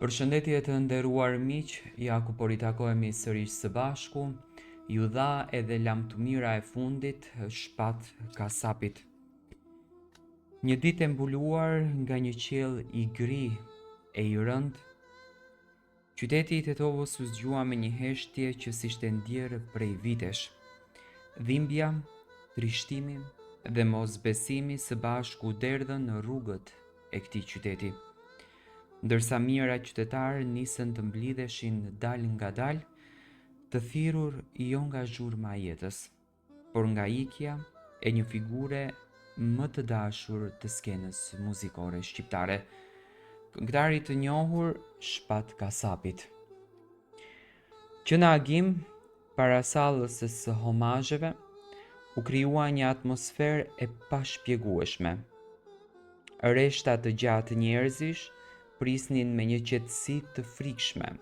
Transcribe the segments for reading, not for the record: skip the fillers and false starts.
Përshëndetje të nderuar miq, ja ku po ritakohemi sërish së bashku, iu dha edhe lamtumira e fundit Shpat Kasapit. Një ditë e mbuluar nga një qiell i gri e i rëndë, qyteti i Tetovës u zgjua me një heshtje që s'ishte ndjerë prej vitesh. Dhimbja, trishtimi dhe mosbesimi së bashku u derdhën në rrugët e këtij qyteti. Ndërsa mijëra qytetarë nisën të mblidheshin dalëngadalë, të thirrur jo nga zhurma e jetës, por nga ikja e një figure më të dashur të skenës muzikore shqiptare, këngëtarit të njohur Shpat Kasapit. Që në agim, para sallës së homazheve, u krijua një atmosferë e pashpjegueshme. Rreshta të gjatë njerëzish prisnin me një qetësi të frikshme.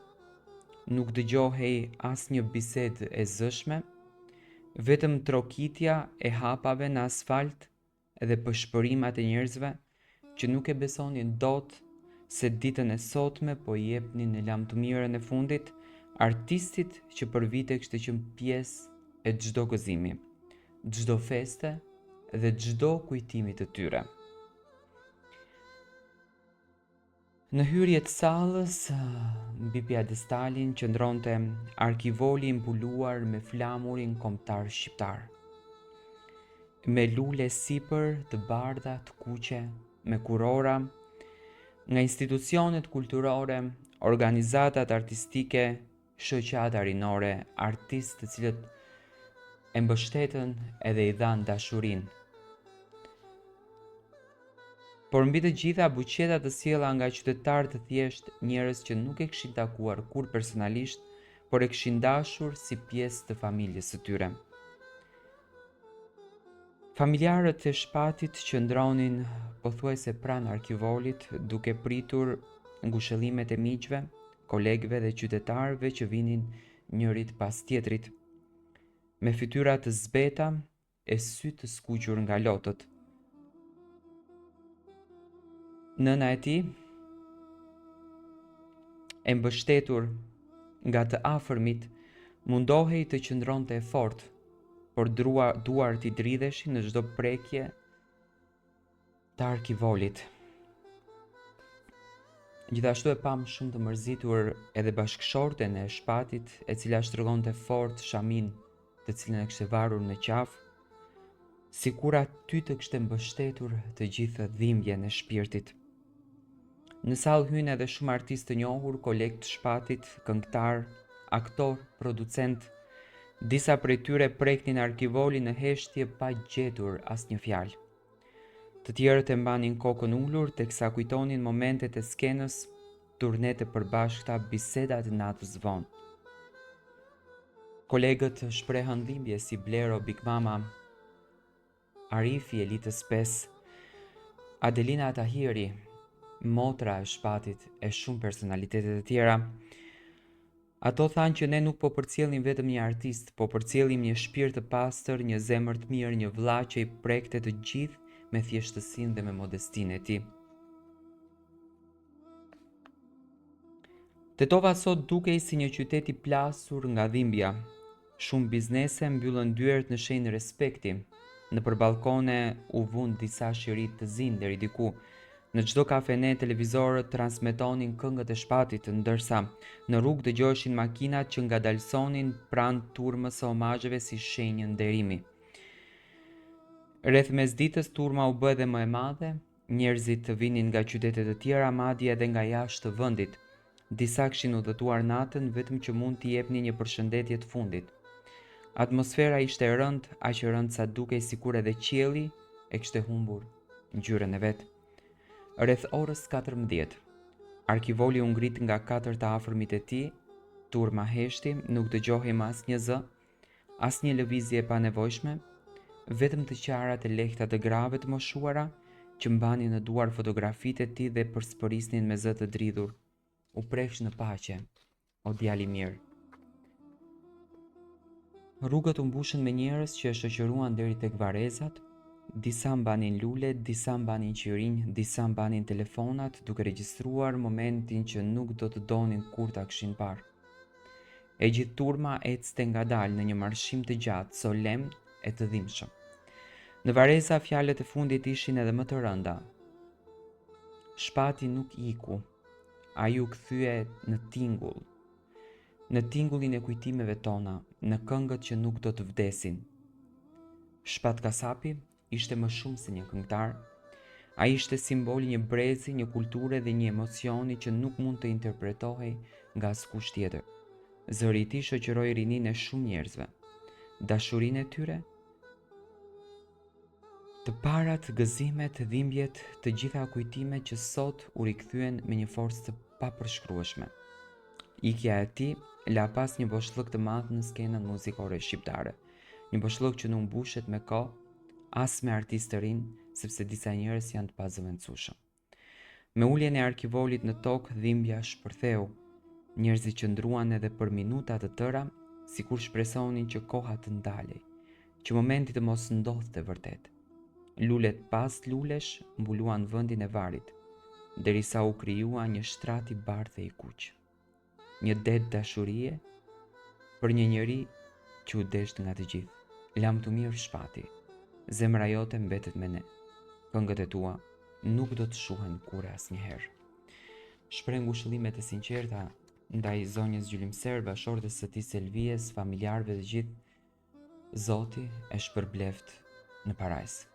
Nuk dëgjohej asnjë bisedë e zëshme, vetëm trokitja e hapave në asfalt dhe pëshpërimat e njerëzve që nuk e besonin dot se ditën e sotme po i jepnin lamtumirën e fundit artistit që për vite kishte qenë pjesë e çdo gëzimi, çdo feste dhe çdo kujtimi të tyre. Në hyrje të sallës, mbi piedestalin qëndronte arkivoli i mbuluar me flamurin kombëtar shqiptar. Me lule sipër të bardha të kuqe, me kurora, nga institucionet kulturore, organizatat artistike, shoqata rinore, artistë të cilët e mbështetën edhe i dhanë dashurinë. Por mbi të gjitha buqeta të sjella nga qytetarë të thjeshtë, njerëz që nuk e kishin takuar kurrë personalisht, por e kishin dashur si pjesë të familjes së tyre. Familjarët e Shpatit qëndronin pothuajse pranë arkivolit, duke pritur ngushëllimet e miqve, kolegëve dhe qytetarëve që vinin njërit pas tjetrit. Me fytyra të zbehta e sy të skuqur nga lotët. Nëna e tij, e mbështetur nga të afërmit, mundohej të qëndronte e fortë, por drua, duart i dridheshin në çdo prekje të arkivolit. Gjithashtu e pamë shumë të mërzitur edhe bashkëshorten e Shpatit, e cila shtrëngonte fort shaminë të cilën e kishte varur në qafë, sikur aty të kishte mbështetur të gjithë dhimbjen e shpirtit. Në sallë hynë edhe shumë artistë të njohur, kolegë të Shpatit, këngëtarë, aktorë, producentë. Disa prej tyre preknin arkivolin në heshtje pa gjetur asnjë fjalë. Të tjerët e mbanin kokën ulur teksa kujtonin momentet e skenës, turnetë e përbashkëta, bisedat e natës vonë. Kolegët shprehën dhimbje si Blero Big Mama, Arifi i Elitës 5, Adelina Tahiri, motra e Shpatit e shumë personalitete të tjera. Ato thanë që ne nuk po përcjellim vetëm një artist, po përcjellim një shpirt të pastër, një zemër të mirë, një vëlla që i prekte të gjithë me thjeshtësinë dhe me modestinë e tij. Tetova sot dukej si një qytet i plasur nga dhimbja. Shumë biznese mbyllën dyert në shenjë respekti. Nëpër ballkone u vunë disa shiritë të zinj deri diku. Në çdo kafene televizorët transmetonin këngët e Shpatit, ndërsa në rrugë dëgjoheshin makinat që ngadalësonin pranë turmës së homazheve si shenjë nderimi. Rreth mesditës turma u bë edhe më e madhe, Njerëzit vinin nga qytete të tjera, madje edhe nga jashtë vendit. Disa kishin udhëtuar natën vetëm që mund t'i jepnin një përshëndetje të fundit. Atmosfera ishte e rëndë, aq e rëndë sa dukej sikur edhe qielli e kishte humbur ngjyrën e vet. Rreth orës 14, arkivoli u ngrit nga katër të afërmit e tij, turma heshti, nuk dëgjohej më asnjë zë, Asnjë lëvizje e panevojshme, vetëm të qarat e lehta të grave të moshuara që mbanin në duar fotografitë e tij dhe përspërisnin me zë të dridhur. U prehsh në paqe, o djalë i mirë. Rrugët u mbushën me njerëz që e shoqëruan deri tek varrezat. Disa mbanin lule, disa mbanin qirinj, disa mbanin telefonat duke regjistruar momentin që nuk do të donin kurrë ta kishin parë. E gjithë turma ecte ngadalë në një marshim të gjatë, solemn e të dhimbshëm. Në varreza fjalët e fundit ishin edhe më të rënda. Shpati nuk iku. Ai u kthye në tingull. Në tingullin e kujtimeve tona, në këngët që nuk do të vdesin. Shpat Kasapi ishte më shumë se një këngëtar. Ai ishte simbol i një brezi, një kulture dhe një emocioni që nuk mund të interpretohej nga askush tjetër. Zëri i tij shoqëroi rininë e shumë njerëzve. Dashurinë e tyre, të parat, gëzimet, dhimbjet, të gjitha kujtimet që sot u rikthyen me një forcë të papërshkrueshme. Ikja e tij la pas një boshllëk të madh në skenën muzikore shqiptare. Një boshllëk që nuk mbushet me kohë, as me artistë të rinj, sepse disa njerëz janë të pazëvendësueshëm. Me uljen e arkivolit në tokë, dhimbja shpërtheu. Njerëzit qëndruan edhe për minuta të tëra, sikur shpresonin që koha të ndalej, që momenti të mos ndodhte vërtet. Lulet pas lulesh mbuluan vendin e varrit, derisa u krijua një shtrat i bardhë e i kuq. Një det dashurie për një njeri që u desh nga të gjithë. Lamtumirë Shpati. Zemra jote mbetet me ne. Këngët e tua nuk do të shuhen kurrë asnjëherë. Shpreh ngushëllimet e sinqerta ndaj zonjës Gjylimser, bashkëshortes së tij Selvies, familjarëve të gjithë. Zoti e shpërbleftë në parajsë.